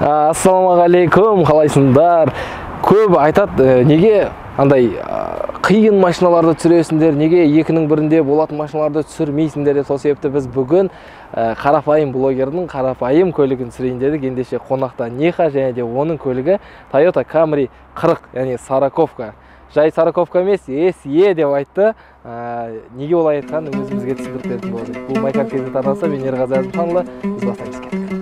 Ассалаумағалейкум, қалайсыңдар? Көп айтады, неге андай қиын машиналарды түсіресіңдер, неге екінің бірінде болатын машиналарды түсірмейсіңдер деп. Сол себепті біз бүгін қарапайым блогердің қарапайым көлігін түсірейін дедік. Ендеше қонақта Неха және де оның көлігі Toyota Camry 40, яғни сороковка. Жай сороковка емес, SE деп айтты. Неге олай айтқанын өзімізге түсіндіріп беретін болады. Бұл Майкар KZ арнасы, мен Ерғазы Әзімханұлы. Біз бастаймыз, кеттік.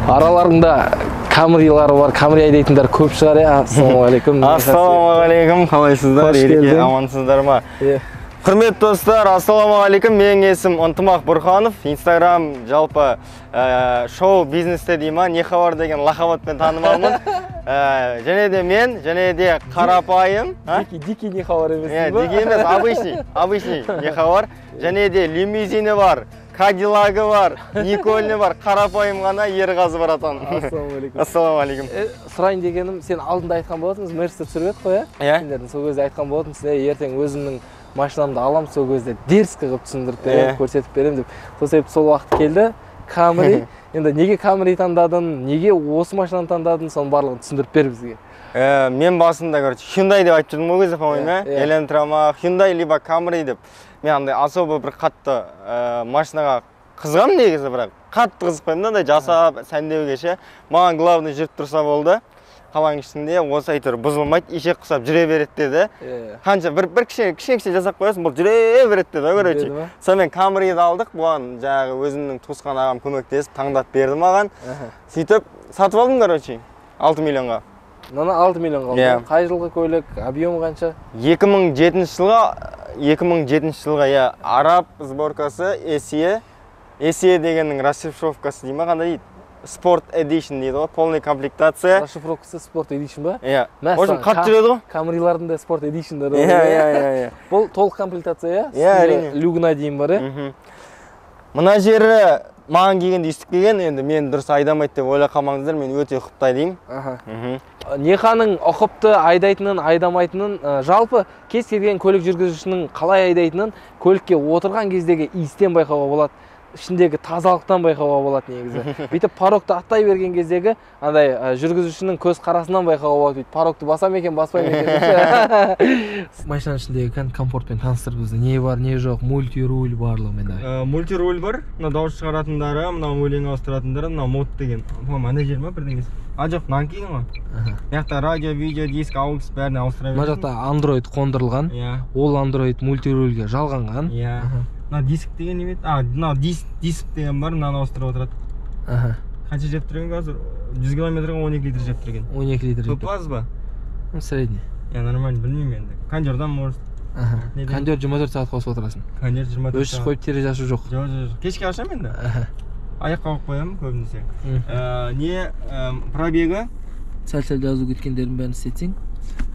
Араларында Камрилары бар, Камри айдайтындар көп шығар, иә. Ассалаумағалейкум. Ассалаумағалейкум, қалайсыздар? Ереке, амансыздар ма? Құрметті достар, ассалаумағалейкум. Менің есімім Ынтымақ Бұрханов. Инстаграм жалпы шоу бизнесте дей ма, Нехабар деген лақап атпен танымалмын. Және де мен, және де қарапайым. Дикий Нехабар емес ба? Дикий емес, обычный Нехабар. Және де лимузині бар, Кадиллагы бар, Никольні бар, қарапайым ғана Ерғазы братан. Ассалаумағалейкум. Ассалаумағалейкум. Сұрайын дегенім, сен алдында айтқан болатынсың, Мерсті түсіріп едік қой, иә? Сендердің сол кезде айтқан болатынсың, ертең өзімнің машинамды алам, сол кезде дерзко қылып түсіндіріп беремін, көрсетіп беремін деп. Сол себепті сол уақыт келді. Камри. Енді неге Камри таңдадың, неге осы машинаны таңдадың, соның барлығын түсіндіріп бер бізге. Мен басында, короче, Hyundai деп айтып жүрдім ғой кезде, по-моему, Elantra ма, Hyundai либо Camry деп. Мен андай особо бір қатты машинаға қызығамын негізі, бірақ қатты қызықпаймын да, андай жасап, сәндеуге ше. Маған главный жүріп тұрса болды. Қаланың ішінде осы әйтеуір бұзылмайды, ешек құсап жүре береді деді. Қанша бір кішкене жасап қоясың, бұл жүре береді деді, короче. Сонымен Camry'ді алдық, бұған жаңағы өзімнің туысқан ағам көмектесіп таңдап берді маған. Сөйтіп сатып алдым, короче, 6 миллионға. Мынаны 6 миллионға алдың. Қай жылғы көлік, объем қанша? 2007 жылғы, иә, араб сборкасы SE. SE дегеннің расшифровкасы дей ма, қандай дейді? Sport Edition дейді ғой, полный комплектация. Расшифровкасы Sport Edition ба? Иә. В общем, қатты жүреді ғой. Камрилардың да Sport Edition'дары бар. Иә. Бұл толық комплектация, иә? Иә, әрине. Люгына дейін бар, иә? Мына жері маған келгенде естіп келген, енді мен дұрыс айдамайды деп ойлап қалмаңыздар, мен өте ұқыпты айдаймын. Неханың ұқыпты айдайтынын, айдамайтынын, жалпы кез келген көлік жүргізушінің қалай айдайтынын көлікке отырған кездегі иістен байқауға болады, ішіндегі тазалықтан байқауға болады негізі. Бүйтіп порогты аттай берген кездегі андай жүргізушінің көз қарасынан байқауға болады, бүйтіп порогты басам екен, баспаймын екен. Машинаның ішіндегі комфортпен таныстырып бізді. Не бар, не жоқ, мультируль барлығымен давай. Мультируль бар, мына дауыс шығаратындары, мына өлең ауыстыратындары, мына мод деген. По-моему, ана жер ма бірдеңесі? А жоқ, мынаны киген ғой. Мына жақта радио, видео, диск, аукс бәрін ауыстыра бересің. Мына жақта Android қондырылған. Ол Android мультирульге жалғанған. Иә. Мына диск деген неме еді? А, мына диск деген бар, мынаны ауыстырып отырады. Қанша жеп тұрген қазір? 100 километрге 12 литр жеп тұрген. 12 литр жеп. Көп аз ба? Средний. Я нормально, білмеймін енді. Кондердан может. Кондер 24 сағат қосып отырасың. Кондер 24 сағат. Өшіріп қойып терезе ашу жоқ. Жоқ. Кешке ашамын енді. Аяққа қойып қоямын көбінесе. Не пробегі? Сәл-сәл жазу кеткендердің бәрін істетсең.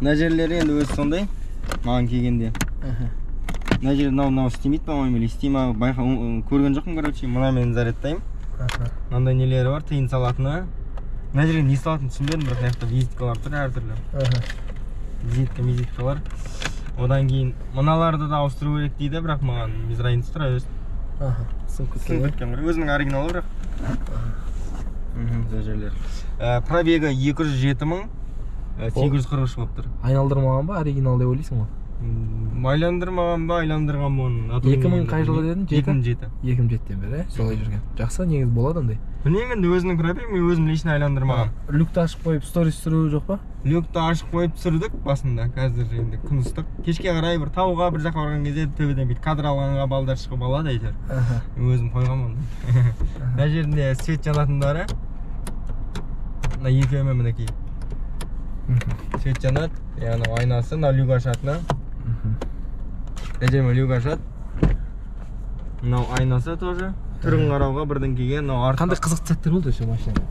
Мына жерлері енді өзі сондай. Маған келгенде. Мына жерде мынау істемейді, по-моему, или істей ма, көрген жоқпын, короче. Мына мен зарядтаймын. Мынандай нелері бар, тиын салатыны. Мына жерге не салатынын түсінбедім, бірақ мына жақта визиткалар тұр әртүрлі. Визитка, визиткалар. Одан кейін мыналарды да ауыстыру керек дейді, бірақ маған без разницы тұра берсін. Сынып кеткен ғой. Өзінің оригиналы бірақ. Мына жерлер. Пробегі 207 мың 843 болып тұр. Айналдырмаған ба, оригинал деп ойлайсың ғой? Айландырмаған ба, айландырған ба оның. 2000 қай жылы дедің? 2007. 2007-тен бері, солай жүрген. Жақсы, негізі болады андай. Білмеймін енді өзінің пробегі, мен өзім лично айландырмаған. Люкті ашып қойып сторис түсіру жоқ па? Люкті ашып қойып түсірдік басында, қазір енді күн ыстық. Кешке қарай бір тауға, бір жаққа барған кезде төбеден бүйтіп кадр алғанға балдар шығып алады әйтеуір. Мен өзім қойғанмын ондай. Мына жерінде свет жанатындары. Мына екеуімен мінекей. Свет жанады, яғни айнасы, мына люк ашатыны. Мына жермен люк ашады. Мынау айнасы тоже. Түрін қарауға бірдеңкеге, мынау артқа. Қандай қызықты сәттер болды осы машинада?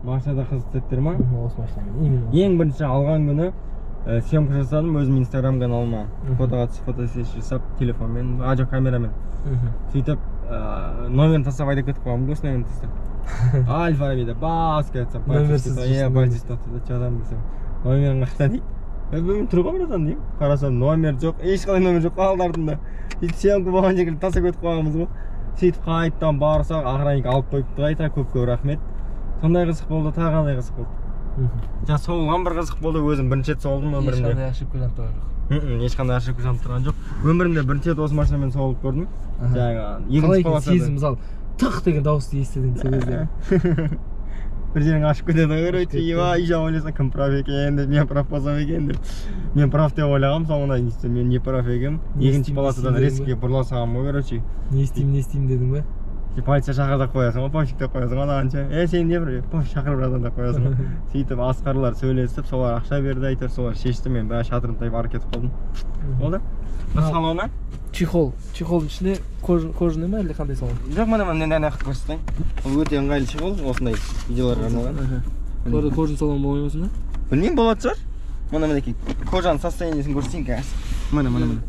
Машинада қызықты сәттер ма? Осы машинамен именно. Ең бірінші алған күні съемка жасадым өзім Инстаграм каналыма. Фотоға түсіп, фотосессия жасап, телефонмен, а жоқ, камерамен. Сөйтіп Номерін тастап айдап кетіп қалғанмын, гос номерін тастап. Аль-Фарабиде басып кетсем, Номерсіз иә, жүрсің. Полиция тоқтатты, че там десем, номерің қаяқта дейді. Мен тұр ғой, братан, деймін. Қарасам, номер жоқ, ешқандай номер жоқ алды артында. Сөйтіп съемка болған жерге тастап кетіп қалғанбыз ғой. Сөйтіп қайтадан барсақ, охранник алып қойыпты қайта, көп көп рахмет. Сондай қызық болды, тағы қандай қызық болды? Жаңа соғылған бір қызық болды, өзім бірінші рет соғылдым өмірімде. Ешқандай ошибка жанып тұрған жоқ. Ешқандай ошибка жанып тұрған жоқ. Өмірімде бірінші рет осы машинамен соғылып көрдім. Жаңағы Қалай екінші екен полосада. сезім, мысалы, тық деген дауысты естідің сол кезде? Бір жерің ашып кетеді ғой, короче, Ашып кетті. Ема, үй ойлайсың, кім прав екен деп, мен прав болсам екен деп. Мен прав деп ойлағанмын, соңында не істедім, мен не прав екенмін. Не Екінші істеймін, полосадан не істеймін резко бұрыла салғанмын ғой, короче. Не істеймін, не істеймін дедің бе? Полиция шақыр деп қоясың ғой, пофиг деп қоясың ғой анаған ше. Е, сен не бір пофиг, шақыр братан деп қоясың ғой. Сөйтіп асқарлар сөйлесіп, солар ақша берді, әйтеуір солар шешті, мен бәрі шатырын тайып ары кетіп қалдым. Болды. Мынау- Салоны? Чехол. Чехолдың ішінде кожаный ма, әлде қандай салон? Жоқ, міне, міне, мына жақты көрсетейін. Бұл өте ыңғайлы чехол, осындай видеоларға арналған. Оларда кожаный салон болмай ма сонда? Білмеймін, болатын шығар. Міне, мінекей, кожаның состояниесін көрсетейін қазір. Міне, міне, міне.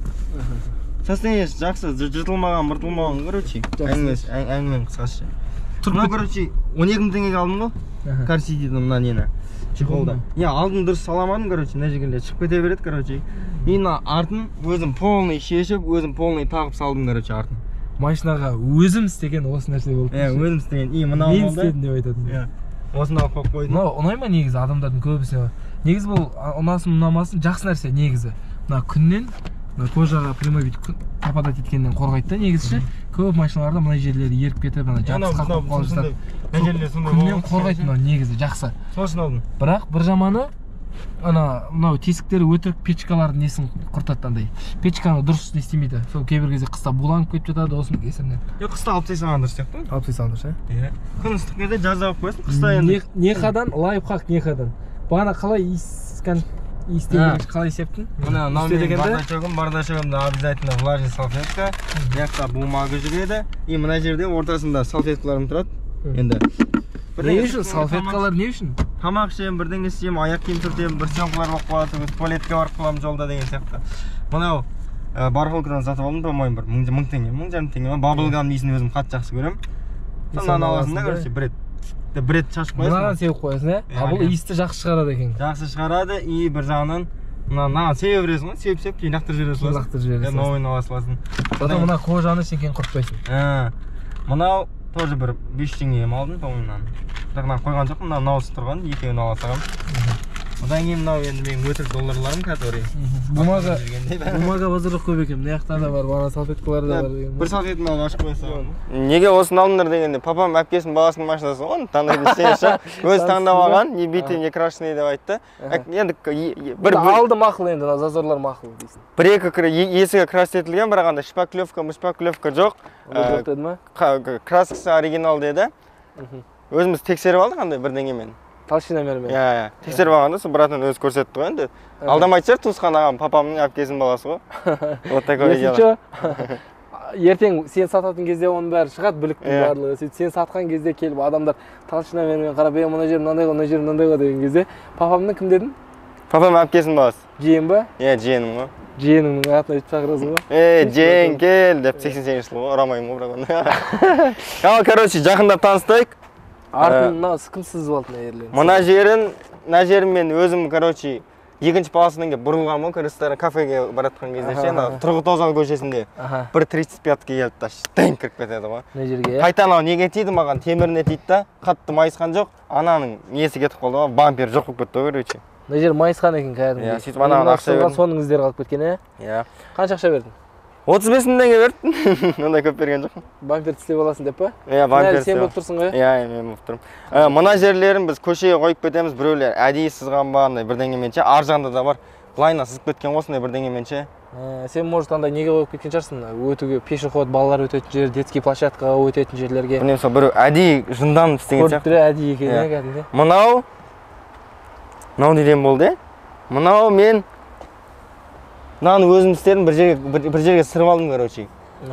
Состояниесі жақсы, жыртылмаған, мыртылмаған, короче. Жақсы. Әңгімесі, әңгіменің қысқасы. Мынау, короче, 12 мың теңгеге алдым ғой. Кар Ситидің мына нені, чехолды. Иә, алдын дұрыс саламадым, короче, мына жерге шығып кете береді, короче. И мына артын өзім полный шешіп, өзім полный тағып салдым, короче, артын. Машинаға өзім істеген осы нәрсе болды. Иә, өзім істеген. И мынау Мен болды. істедім деп айтатын. Иә. Осыны алып қойып қойдым. Мынау ұнай ма негізі адамдардың көбісіне? Негізі бұл ұнасын, ұнамасын, жақсы нәрсе негізі. Мына күннен, мына кожаға прямой бүйтіп күн попадать еткеннен қорғайды да негізі ше. Көп машиналарда мына жерлері еріп кетіп, ана жабысқақ болып қалып жатады. Мына жерлер сондай Күннен болған. қорғайды мынау негізі, жақсы. Сол үшін алдым. Бірақ бір жаманы, ана мынау тесіктері өтірік печкалардың несін құртады андай. Печканы дұрыс не істемейді. Сол кейбір кезде қыста буланып кетіп жатады осының кесірінен. Жоқ, қыста алып тастай салған дұрыс сияқты ғой. Алып тастай салған дұрыс, ә? Иә. Күн ыстық кезде жазда алып қоясың, қыста енді. Нехадан лайфхак, нехадан. Бағана қалай иіс иістеген, қалай септің? Мына мынау Істе менің дегенде? бардачогым, бардачогымда обязательно влажный салфетка, мына жақта бумага жүреді, и мына жерде ортасында салфеткаларым тұрады. Енді Не үшін салфеткалар, не үшін? Тамақ ішемін, бірдеңе істеймін, аяқ киім сүртемін, бір съемкалар болып қалады, сол туалетке барып қаламын жолда деген сияқты. Мынау барахолкадан сатып алдым, по-моему, бір мың теңге, 1,5 мың теңге ма, баблгам иісін өзім қатты жақсы көремін. Соны аласың да, короче, бір рет бір рет шашып қоясың. Мынаған сеуіп қоясың, иә? А бұл иісті жақсы шығарады екен. Жақсы шығарады, и бір жағынан мына мынаған себе бересің ғой, сеуіп сеуіп кейін лақтырып жібере саласың. Лақтырып жібере Иә, саласың. Новыйын ала саласың. Зато мына кожаны сен кейін құртпайсың. Мынау тоже бір 500 теңгеге алдым, по-моему, мынаны. Бірақ мынаны қойған жоқпын, мына мынаусы тұрған, екеуін ала салғанмын. Одан кейін мынау енді менің өтірік долларларым, который Бумага, жүргенде бәрі. Бумага базар көп екен. Мына жақта да бар, ана салфеткалар да бар деген. Бір салфетімді алып ашып қоя саламын. Неге осыны алдыңдар дегенде, папам әпкесінің баласының машинасы ғой, оны таңдайтын ештеңе жоқ. Өзі таңдап алған, не битый, не крашеный деп айтты. Енді Бір алды мақұл енді, мына зазорлар мақұл дейсің. Бір екі есігі крас етілген, бірақ анда шпаклевка, мышпаклевка жоқ. Ондай жоқ деді ма? Краскасы оригинал деді. Өзіміз тексеріп алдық андай бірдеңемен. Толщиномермен. Иә, иә. Тексеріп алғанда сол братан өзі көрсетті ғой енді. Алдамайтын шығар, туысқан ағам, папамның әпкесінің баласы ғой. Вот такое Если дело. чё, ертең сен сататын кезде оның бәрі шығады, бүліктің барлығы. Сөйтіп сен сатқан кезде келіп адамдар толщиномермен қарап, е, мына жер мынандай ғой, мына жер мынандай ғой деген кезде, папамның кім дедің? Папам әпкесінің баласы. Жиен ба? Иә, жиенім ғой. Жиеніңнің атын айтып шақырасың ғой. Ей, жиен кел деп 88 жылы ғой, ұрамаймын ғой бірақ оны. Ал, короче, жақындап таныстайық. Артын мынау кім сызып алды мына жерлерін? Мына жерін мен өзім, короче, екінші полосадан келіп бұрылғанмын ғой, ресторан, кафеге баратқан кезде ше, ана Тұрғыт Озал көшесінде. Бір 35-ке келіп та, тың кіріп кетеді ғой. Мына жерге, иә? Қайта анау неге тиді маған, теміріне тиді да, қатты майысқан жоқ, ананың несі кетіп қалды ғой, бампер жоқ болып кетті ғой, короче. Мына жер майысқан екен кәдімгідей. Иә, сөйтіп анаған ақша бердім. Соның іздері қалып кеткен, иә? Иә. Қанша ақша бердің? 35 мың теңге бердім. Ондай көп берген жоқпын. Бампер тістеп аласың деп па? Иә, бампер. Сен болып тұрсың ғой, иә? Иә, мен болып тұрмын. Мына жерлерін біз көшеге қойып кетеміз, біреулер әдейі сызған ба, андай бірдеңемен ше, ар жағында да бар. Былайына сызып кеткен ғой осындай бірдеңемен ше. Сен, может, андай неге қойып кеткен шығарсың, өтуге пешеход, балалар өтетін жер, детский площадкаға өтетін жерлерге. Білмеймін, сол біреу әдейі жынданып істеген Көріп сияқты. тұр, әдейі екен, иә, кәдімгі. Мынау неден болды, е? Мынау мен мынаны өзім істедім, бір жерге сырып алдым, короче.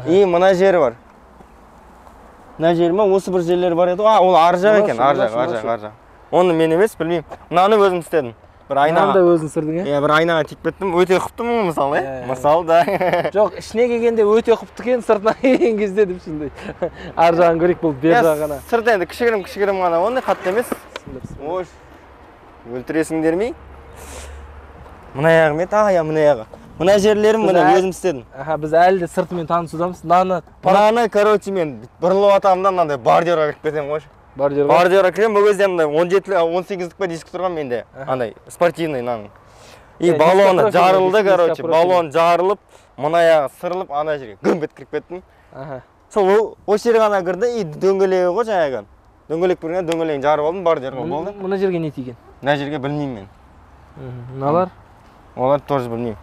И мына жері бар. Мына жері ма, осы бір жерлері бар еді ғой. А, ол ар жақ екен, ар жақ, ар жақ, ар жақ. Оны мен емес, білмеймін. Мынаны өзім істедім. Бір айнаға. Мынаны да өзің сырдың, иә? Иә, бір айнаға тиіп кеттім. Өте ұқыптымын ғой мысалы, иә? Мысалы да. Жоқ, ішіне келгенде өте ұқыпты екен, сыртына келген кезде деп шындай. Ар жағын көрейік, бұл бер жағы ғана. Сырты енді кішігірім ғана, ондай қатты емес. Ой, өлтіресіңдер ме? Мына аяғы ме? Тағы мына аяғы. Мына жерлерім мына өзім істедім. Аха, біз әлі де сыртымен танысудамыз. Мынаны, короче, мен бұрылып атамын да мынандай бордюрға кіріп кетемін ғой. Бордюрға? Бордюрға кіремін, бұл кезде мындай 17, 18-дік па диск тұрған менде. Андай спортивный мынаның. И баллоны жарылды, короче, баллон жарылып, мына аяғы сырылып, ана жерге гүмп етіп кіріп кеттім. Сол осы жерге ғана кірді, и дөңгелегі ғой жаңағы. Дөңгелек көрген, дөңгелегін жарып алдым, бордюрға болды. Мына жерге не тиген? Мына жерге білмеймін мен. Мыналар? Олар тоже білмеймін.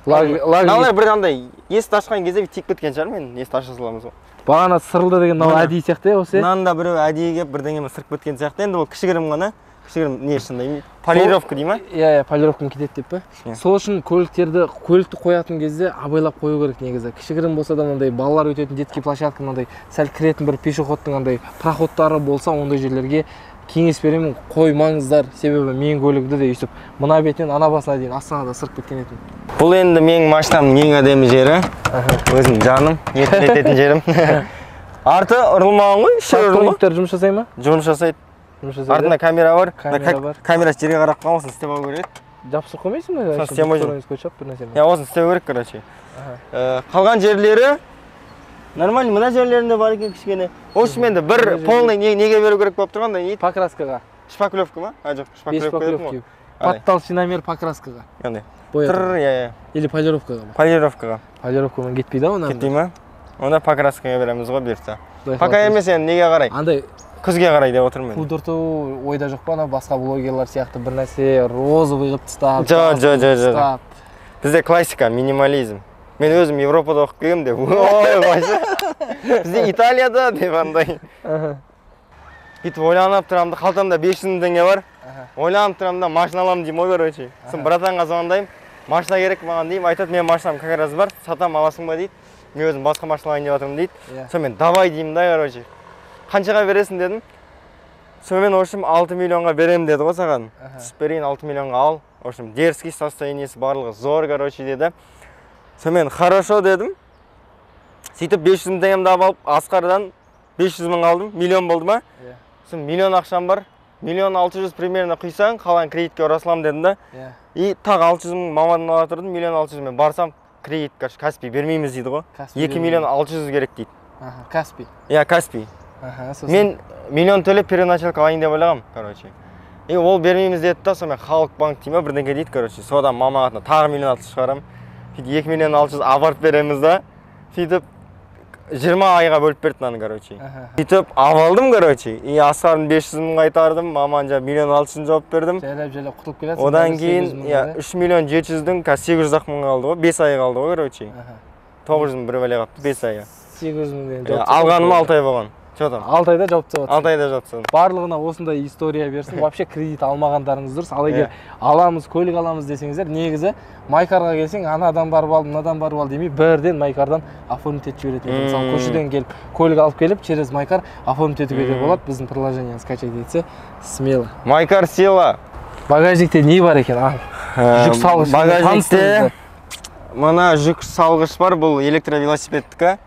Мыналар бір андай есікті ашқан кезде тиіп кеткен шығар, мен есікті аша саламыз ғой. Бағана сырылды деген мынау әдейі сияқты, осы? Мынаның да біреу әдейі келіп бірдеңемен сырып кеткен сияқты. Енді ол кішігірім ғана, кішігірім не шындай, полировка дей ма? Иә, иә, полировкамен кетеді деп пе? Сол үшін көлікті қоятын кезде абайлап қою керек негізі. Кішігірім болса да мынандай балалар өтетін детский площадка, мынандай сәл кіретін бір пешеходтың андай проходтары болса, ондай жерлерге кеңес беремін, қоймаңыздар. Себебі менің көлігімді де өйстіп мына бетінен ана басына дейін Астанада сырып кеткен едім. Бұл енді менің машинамның ең әдемі жері. Өзім жаным, еркелететін жерім. Арты ұрылмаған ғой, іші ұрылмаған. Парктрониктер жұмыс жасай ма? Жұмыс жасайды. Жұмыс жасайды. Артында камера бар. Камера бар. Камерасы жерге қарап қалған, осыны істеп алу керек. Жабыстырып қоймайсың ба? Соны істемей жүрмін. Скотч бір нәрсені. Иә, осыны істеу керек, короче. Қалған жерлері нормально, мына жерлерінде бар екен кішкене. В общем, енді бір полный неге беру керек болып тұрғанда, не? Покраскаға. Шпаклевка ма? А, жоқ, шпаклевка дедім ғой. Под толщиномер покраскаға. Қандай? Тұр, иә, иә. Или полировкаға ма? Полировкаға. Полировкамен кетпейді ау, Кетпей ма? Онда покраскаға береміз ғой бұйыртса. Пока емес енді неге қарай? Андай күзге қарай деп отырмын мен. Пудырту ойда жоқ па, ана басқа блогерлар сияқты бір нәрсе розовый қылып тастап. Жоқ, жоқ, жоқ, жоқ. Бізде классика, минимализм. Мен өзім Европада оқып келгем деп. Ой, вообще. Бізде Италияда деп андай. Бүйтіп ойланып тұрамын да, қалтамда 500 мың теңге бар. Ойланып тұрамын да, машина аламын деймін ғой, короче. Сосын братанға звондаймын. Машина керек маған деймін. Айтады, менің машинам как раз бар, сатамын, аласың ба дейді. Мен өзім басқа машина алайын деп жатырмын дейді. Сонымен давай деймін да, короче. Қаншаға бересің дедім. Сонымен, в общем, 6 миллионға беремін деді ғой саған. Түсіп берейін, 6 миллионға ал. В общем, дерзкий состояниесі барлығы зор, короче, деді. Сонымен, хорошо дедім. Сөйтіп 500 мың теңгемді алып, Асқардан 500 мың алдым, миллион болды ма? Сосын миллион ақшам бар. 1 600 000 примерно құйсаң, қалған кредитке ұра саламын дедім да. И тағы 600 мың мамадан ала тұрдым, 1 600 000 мен барсам, кредит, короче, Каспи бермейміз дейді ғой. 2 600 000 керек дейді. Каспи. Иә, Каспи. Мен миллион төлеп первоначалка алайын деп ойлағам, короче. И ол бермейміз деді да, сонымен Халық банк дей ма, бірдеңе дейді, короче. Содан мама атына тағы 1 600 000 шығарамын. Сөйтіп 2 600 000 апарып береміз да. Сөйтіп 20 айға бөліп берді мынаны, короче. Сөйтіп алып алдым, короче. И Асқардың 500 мың қайтардым, маманың жаңағы 1 600 000 жауап бердім. Жайлап жайлап құтылып келатсың. Одан кейін, иә, 3 700 000-дің қазір 800 ақ мың қалды ғой, 5 ай қалды ғой, короче. 900 мың бір бәле қалыпты, 5 айға. 800 мың деген жауап. Алғаным 6 ай болған. Че там? 6 айда жауып тастап. 6 айда жауып тастадым. Барлығына осындай история берсін. Вообще кредит алмағандарыңыз дұрыс. Ал егер аламыз, көлік аламыз десеңіздер, негізі Майкарға келсең, анадан барып ал, мынадан барып ал демей, бірден Майкардан оформить етіп жіберетін екен. Мысалы, көшеден келіп, көлік алып келіп, через Майкар оформить етуге де болады. Біздің приложениені скачать етсе, смело. Майкар сила. Багажникте не бар екен? Ал. Жүк салғыш. Багажникте мына жүк салғыш бар, бұл электровелосипедтікі.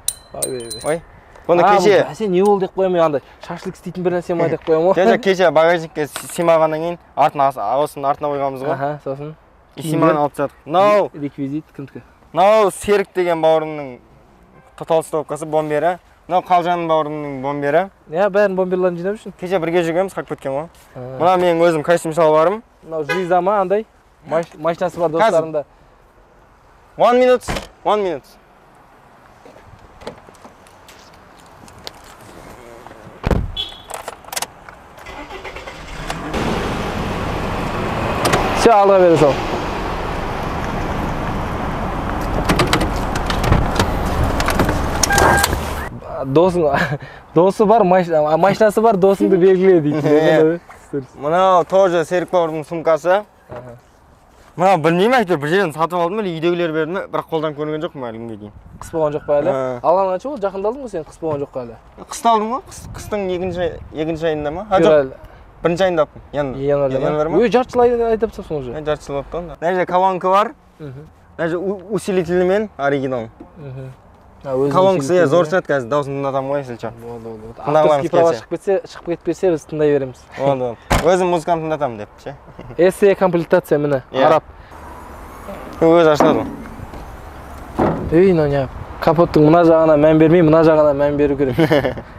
Ой. Бұны кеше Бәсе не болды деп қоямын, андай шашлык істейтін бір нәрсе ма деп қоямын ғой. Жоқ, кеше багажникке сыймағаннан кейін артына, осының артына қойғанбыз ғой. Аха, сосын сыймаған алып тастадық. Мынау реквизит кімдікі? Мынау Серік деген бауырымның толстовкасы, бомбері. Мынау Қалжанның бауырымның бомбері. Иә, бәрін бомберларын жинап жүрсің. Кеше бірге жүргенбіз, қалып кеткен ғой. Мына менің өзім костюм шалбарым. Мынау Жиза ма андай? Машинасы бар достарында. One minute, one minute. Все, алға бере сал. Досың, досы бар, машинасы бар, досыңды белгіле дейді. Мынау тоже Серік бауырымның сумкасы. Мынау білмеймін, әйтеуір бір жерден сатып алдым, или үйдегілер берді ме, бірақ қолдан көрген жоқпын әлі күнге дейін. Қыс болған жоқ па әлі? Алған қанша болды? Жақында алдың ғой сен, қыс болған жоқ па әлі? Қыста алдым ғой, қыстың екінші айында ма? А, жоқ. Бірінші айында алыппын. Январь ма? Ой, жарты жыл айдап тастапсың уже. Жарты жыл болыпты онда. Мына жерде колонка бар. Мына жерде усилительмен оригинал. Колонкасы иә, зор шығады қазір, дауысын тыңдатамын ғой если че. Болды, болды. Авторский права шығып кетпесе біз тыңдай береміз. Болды, болды. Өзім музыканы тыңдатамын деп ше. SE комплектация міне, араб. Өзі ашылады ғой. Ей, мынау не? Капоттың мына жағына мән бермей, мына жағына мән беру керек.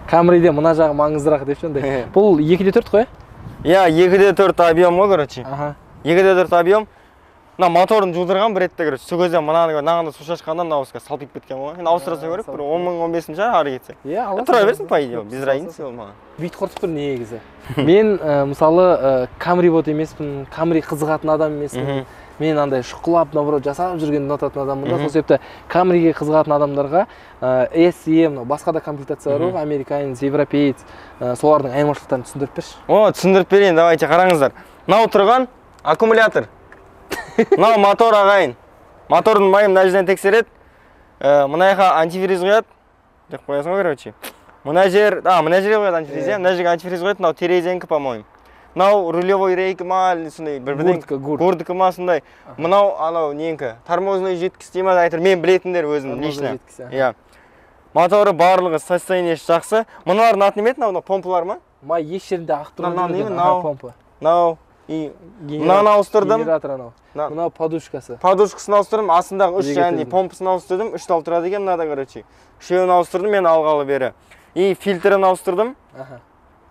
Камриде мына жағы маңыздырақ деп ше андай. Бұл 2,4 қой? Иә, 2,4 объем ғой, короче. 2,4 объем. Мына моторын жудырған бір ретте, короче. Сол кезде мынаны су шашқанда мына ауызға салпиып кеткен ғой. Енді ауыстыра керек, бір 10 мың, 15 мың шығар ары кетсе. Иә, аласың. Тұра берсін, по идее, без разницы ол маған. Бүйтіп құртып тұр негізі. Мен, мысалы, Камри бот емеспін, Камри қызығатын адам емеспін. Мен андай шұқылап, наоборот, жасап жүргенді ұнататын адаммын да. Сол себепті Камриге қызығатын адамдарға SE, мынау басқа да комплектациялар бар, американец, европеец, солардың айырмашылықтарын түсіндіріп берші. О, түсіндіріп берейін, давайте қараңыздар. Мынау тұрған аккумулятор. Мынау мотор ағайын. Мотордың майын мына жерден тексереді. Мына жаққа антифриз құяды. Деп қоясың ғой, короче. Мына жер, мына жерге қояды антифриз, иә. Мына жерге антифриз қояды, мынау терезенікі, по-моему. Мынау рулевой рейка ма, сондай бір-бірден гуртка ма сондай. Мынау анау ненікі? Тормозной жидкость дей ма, әйтеуір мен білетіндер өзім лично. Иә. Моторы барлығы состояниесі жақсы. Мыналардың аты неме еді? Мынау помпалар ма? Май еш жерінде ағып тұрған мынау помпа. Мынау и мынаны ауыстырдым. Генератор анау. Мынау подушкасы. Подушкасын ауыстырдым, астындағы үш және помпасын ауыстырдым. Үш тал тұрады екен мынада, короче. Үшеуін ауыстырдым мен алғалы бері. И фильтрін ауыстырдым.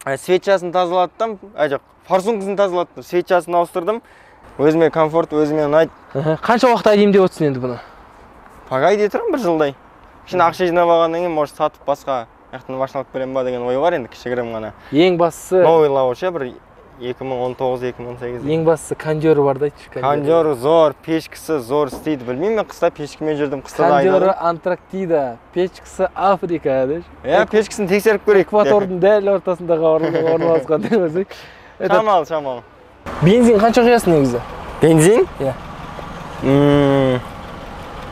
Свечасын тазалаттым. Жоқ, форсункасын тазалаттым. Свечасын ауыстырдым. Өзіме комфорт, өзіме ұнайды. Қанша уақыт айдаймын деп отырсың енді бұны? Пока айдай тұрамын бір жылдай. Кішкене ақша жинап алғаннан кейін, может, сатып басқа жақтан машина алып беремін ба деген ой бар енді кішігірім ғана. Ең бастысы новый лау ше, бір 2019-2018. Ең бастысы кондері бар да айтшы. Кондері зор, печкасы зор істейді. Білмеймін, мен қыста печкамен жүрдім, қыста да айдадым. Кондері Антарктида, печкасы Африка деші. Иә, печкасын тексеріп көрейік. Экватордың дәл ортасында орналасқан демесек. Шамалы, шамалы. Бензин қанша құясың негізі? Бензин? Иә.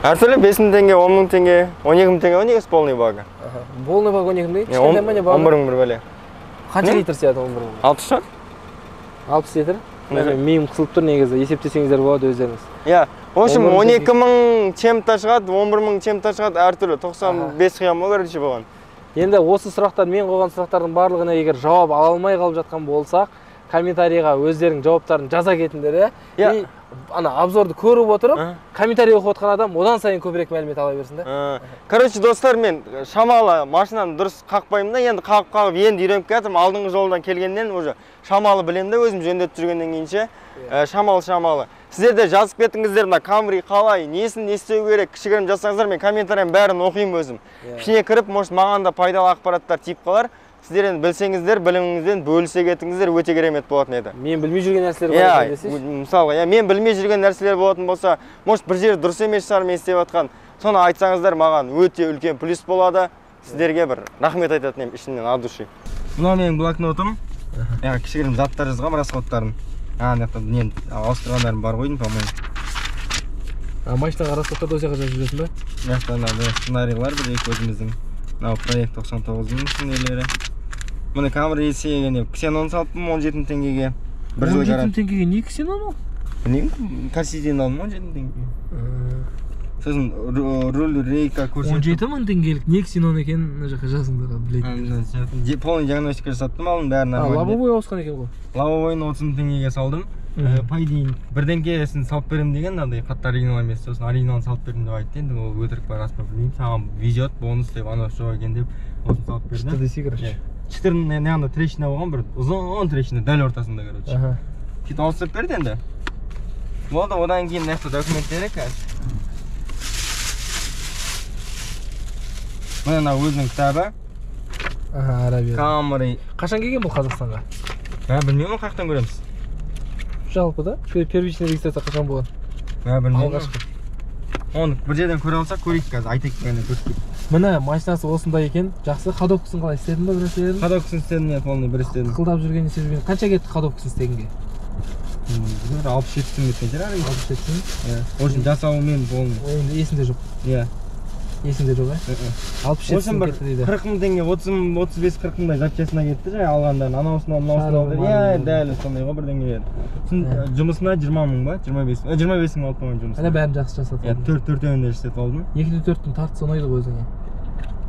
Әртүрлі 5 мың теңге, 10 мың теңге, 12 мың теңге, негізі полный багы. Полный баг 12 мың теңге? Кішкентай ма не багы? 11 мың бір бәле. Қанша литр сияды 11 мың? 60 шығар. 60 литр? Миым қысылып тұр негізі, есептесеңіздер болады өздеріңіз. Иә, в общем, 12 мың чем-то шығады, 11 мың чем-то шығады, әртүрлі 95 қиям ғой, короче, болған. Енді осы сұрақтар, мен қойған сұрақтардың барлығына егер жауап ала алмай қалып жатқан болсақ, комментарийға өздерінің жауаптарын жаза кетіңдер, иә. Ана обзорды көріп отырып, комментарий оқып отқан адам одан сайын көбірек мәлімет ала берсін да. Короче, достар, мен шамалы машинаны дұрыс қақпаймын да, енді қағып-қағып енді үйреніп келатырмын. Алдыңғы жолдан келгеннен уже шамалы білемін да, өзім жөндетіп жүргеннен кейін ше, шамалы-шамалы. Сіздер де жазып кетіңіздер, мына Камри қалай, несін не істеу керек, кішігірім жазсаңыздар, мен комментарияның бәрін оқимын өзім. Ішіне кіріп, может, маған да пайдалы ақпараттар тиіп қалар. Сіздер енді білсеңіздер, біліміңізден бөлісе кетіңіздер, өте керемет болатын еді. Мен білмей жүрген нәрселер бар екен десейші. Мысалға, иә, мен білмей жүрген нәрселер болатын болса, может, бір жері дұрыс емес шығар мен істеп жатқан. Соны айтсаңыздар, маған өте үлкен плюс болады. Сіздерге бір рахмет айтатын едім ішімнен от души. Мынау менің блокнотым. Яғни кішігірім заттар жазғам, расходтарын. Ана жақта нені ауыстырғандарым бар ғой, по-моему. Машинаға расходтарды осы жаққа жазып жүресің ба? Мына жақта мына сценарийлар бір екі өзіміздің. Мынау проект 99-ның нелері. Міне Камри есегіне ксенон салыппын 17 мың теңгеге. Бір жыл 17 мың теңгеге не ксенон ол? Білмеймін, Карсиден алдым 17 мың теңгеге. Сосын руль рейка көрсетіп. 17 мың теңгелік не ксенон екенін мына жаққа жазыңдар, білетін. Полный диагностика жасаттым, алдым бәрін нормально. Лобовой ауысқан екен ғой. Лобовойын 30 мың теңгеге салдым. По идее бірдеңкесін салып беремін деген, андай қатты оригинал емес, сосын оригиналын салып бердім деп айтты. Енді ол өтірік па рас па білмеймін, саған везет, бонус деп анау жоқ екен деп осыны салып берді. Шықты десе, короче. Шытырның ана трещина болған, бір ұзын трещина дәл ортасында, короче. Сөйтіп ауыстырып берді енді. Болды, одан кейін мына жақта документтері қазір. Міне мына өзінің кітабы. Арабия. Камри. Қашан келген бұл Қазақстанға? Білмеймін, қай жақтан көреміз. Жалпы да, первичный регистрация қашан болған? Білмеймін. Алғашқы. Оны бір жерден көре алсақ көрейік қазір, айтайық бәріне көрсетейік. Міне машинасы осындай екен, жақсы. Ходовкасын қалай істедің ба, бір нәрселерін? Ходовкасын істедім мен, полный бір істедім. Қылдап жүрген, істеп жүрген. Қанша кетті ходовкасын істегенге? Бір 67 мың кеткен шығар. 67 мың? Иә. В общем, жасауымен полный. Енді есімде жоқ. Иә. Есіңде жоқ, ә? 67 мың кетті дейді. 40 мың теңге, 35-40 мыңдай запчастына кетті жаңа алғандарын. Анаусына, мынаусына алды. Иә, дәл сондай ғой бірдеңелер. Сосын жұмысына 20 мың ба? 25 мың алып қойған жұмысына. Әне бәрін жақсы жасатып алдым. Иә, төртеуін де істетіп алдым. 2.4-тің тартысы ұнайды ғой өзіңе.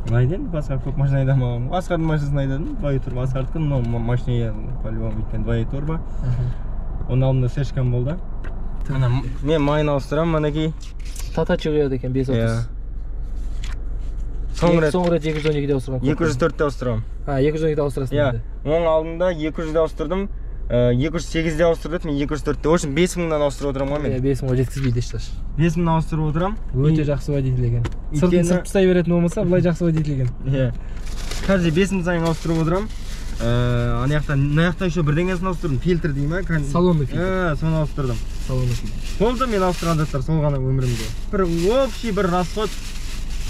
Ұнайды енді, басқа көп машина айдамағанмын. Асқардың машинасын айдадым, 2 турбо. Асқардікі, но машина по-любому өйткені 2 турбо. Оның алдында сэшкам болды. Мен майын ауыстырамын, мінекей. Татачи құяды екен, 5.30. Соңғы рет 212-де ауыстырған. 204-те ауыстырамын. 212-де ауыстырасың енді. Оның алдында 200-де ауыстырдым, 208-де ауыстырдым, мен 204-те. В общем, 5 мыңнан ауыстырып отырамын ғой мен. 5 мыңға жеткізбейді еш. 5 мыңнан ауыстырып отырамын. Өте жақсы водитель екен. Сыртын сырт тастай беретін болмаса, былай жақсы водитель екен. Иә. Қазір 5 мың сайын ауыстырып отырамын. Ана жақта, мына жақта еще бірдеңесін ауыстырдым. Фильтр дей ма? Салонный фильтр. Соны ауыстырдым. Салонный фильтр. Болды, мен ауыстырған заттар сол ғана өмірімде. Бір общий бір расход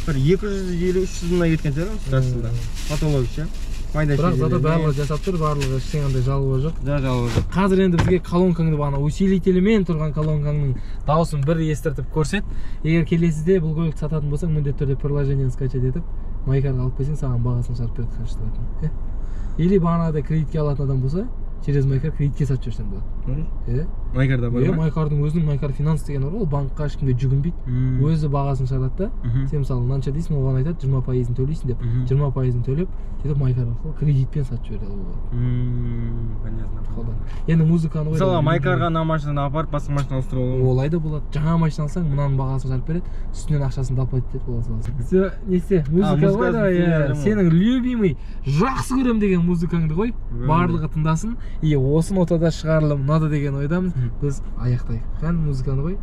бір 250-300 мыңдай кеткен шығар расында. Патология ше. Майда Бірақ зато барлығы жасап тұр, барлығы ештеңе андай жалоба жоқ. Да, жалоба жоқ. Қазір енді бізге колонкаңды бағана усилителімен тұрған колонкаңның дауысын бір естіртіп көрсет. Егер келесіде бұл көлікті сататын болсаң, міндетті түрде приложениені скачать етіп, Майкарға алып келсең, саған бағасын шығарып береді қанша тұратынын. Или бағанағыдай кредитке алатын адам болса, через Майкар кредитке сатып жіберсең болады. Майкарда бар ма? Майкардың өзінің Майкар финанс деген бар, ол банкқа ешкімге жүгінбейді. Өзі бағасын шығарады да. Сен мысалы мынанша дейсің, оған айтады 20%-ын төлейсің деп. 20%-ын төлеп, сөйтіп Майкар арқылы кредитпен сатып жібере алуға болады. Понятно. Қолдан. Енді музыканы қой. Мысалы Майкарға мына машинаны апарып басқа машина ауыстыруға болады. Олай да болады. Жаңа машина алсаң, мынаның бағасын шығарып береді, үстінен ақшасын доплатить етіп ала саласың. Все, не істе, музыка қой да, сенің любимый, жақсы көрем деген музыкаңды қой. Барлығы тыңдасын. И осы нотада шығарылым ұнады деген ойдамыз. Біз аяқтайық. Кән музыканы қой.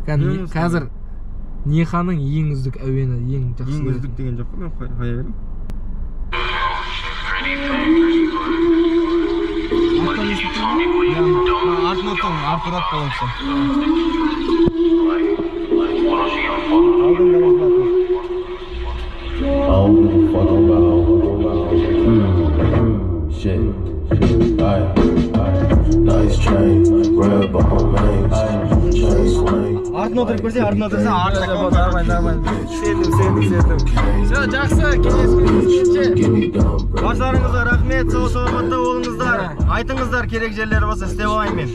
Кән қазір Неханың ең үздік әуені, ең жақсы. Ең үздік деген жоқ қой, мен қоя беремін. Артын отам, артырап қаламсың. Shit, nice chain, red bone rings, chain swing. Артын отырып көрсең, артын отырсаң, артына нормально. Сендім. Все, жақсы, кездескенше. Баршаларыңызға рахмет, сау саламатта болыңыздар. Айтыңыздар, керек жерлері болса істеп алайын мен.